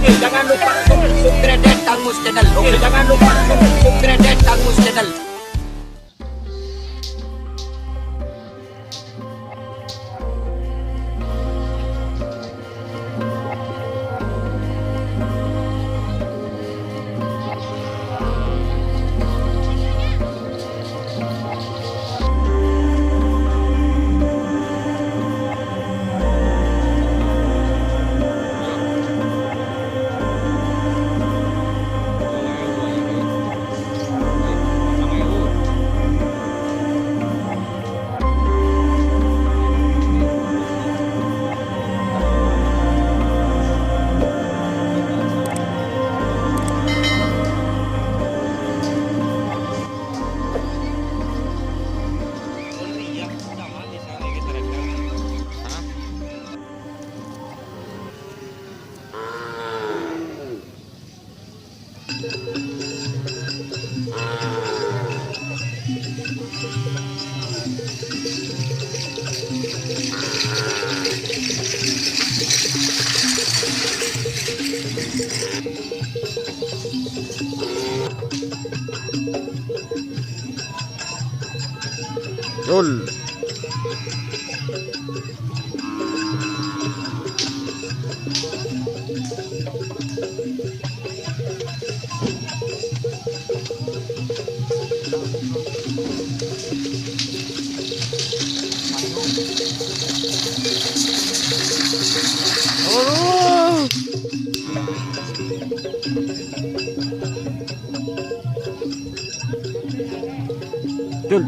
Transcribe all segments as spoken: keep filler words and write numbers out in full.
Jangan lupa subscribe Kang Mus Channel. Oke, jangan lupa subscribe Kang Mus Channel. Gol. Dul.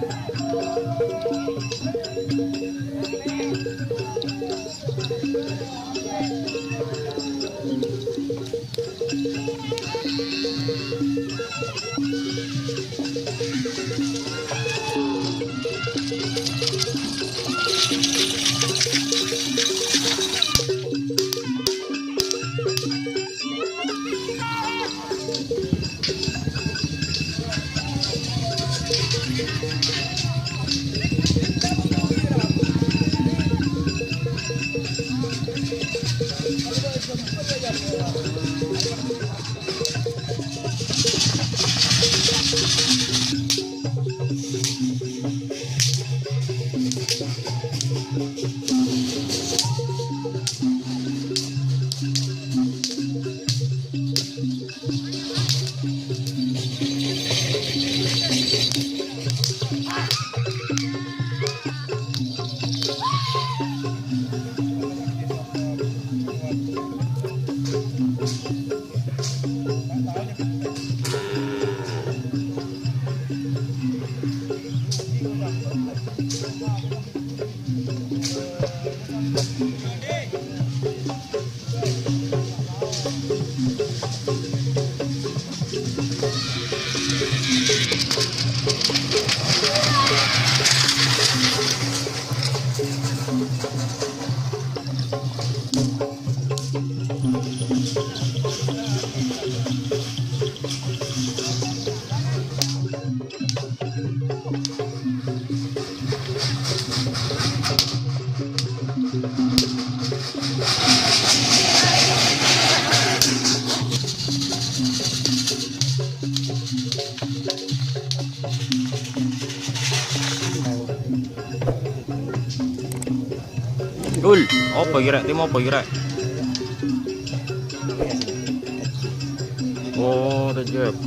Gol, apa kira? Tim apa kira? Oh, T J K.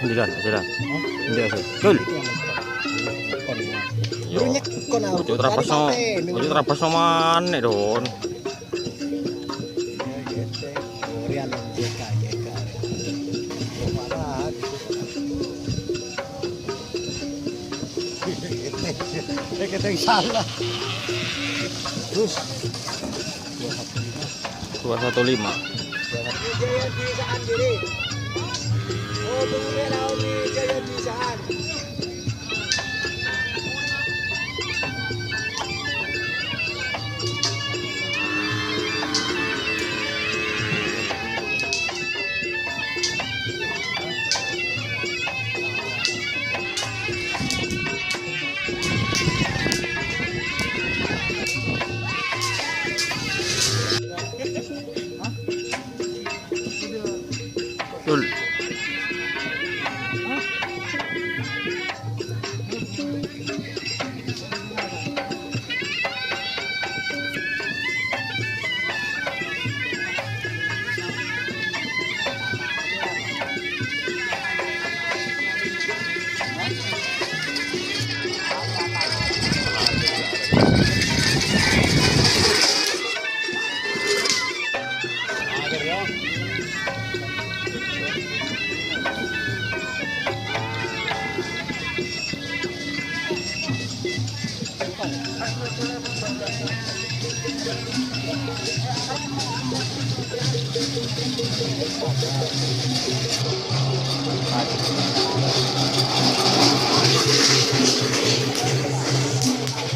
Endi, Dan? Aja, Dan. Endi, aja? Gol. Yo. Bocah terapes no, bocah terapes no mane, Don. Eh, kita yang salah. Terus. Dua satu lima. Jaya Bisaan diri. Oh, tunggu ya, Naomi Jaya Bisaan. Dul.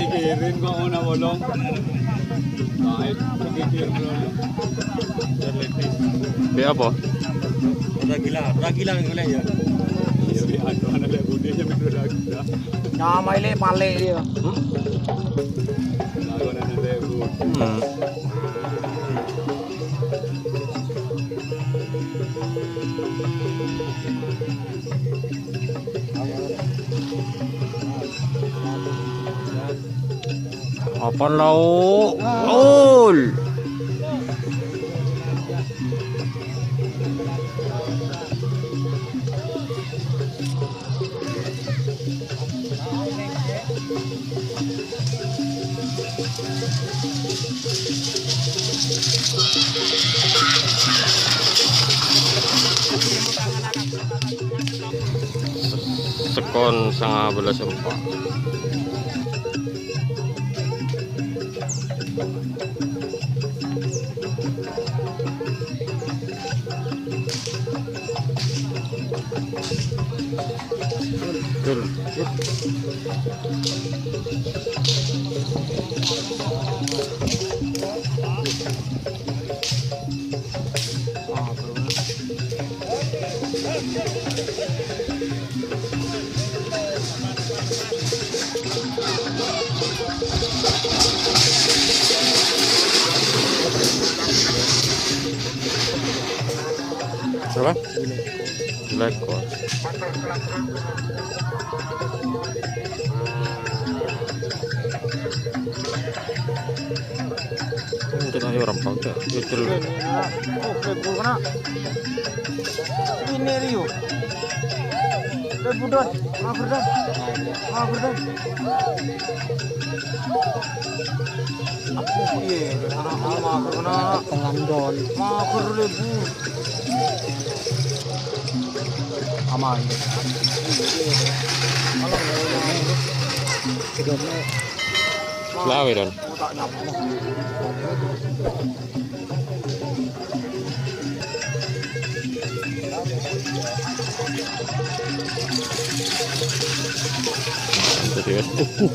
Pikirin kok ana bolong. Baik, pikir dulu. Be apa? Ragila, ragila, ragila ya. Iya, iya, anu, ana lek budi ya, bener ragila. Nyamae le pale ya. Hmm? Lagu ana lek budi. Hmm. Apan lao'? Gol! Skor sanga bellas empat. Berapa? Black Gold. Mungkin ayo rempang ke, ya, jelas. Oh, kayak gua kena. Ini Rio. Kayak budak. Mager, Dan. Mager, Dan. Aku, iya, anak, anak mager, kena. Pengandol. Mager, lebu. Aman. Selawe, Don. Jadi, uh, uh.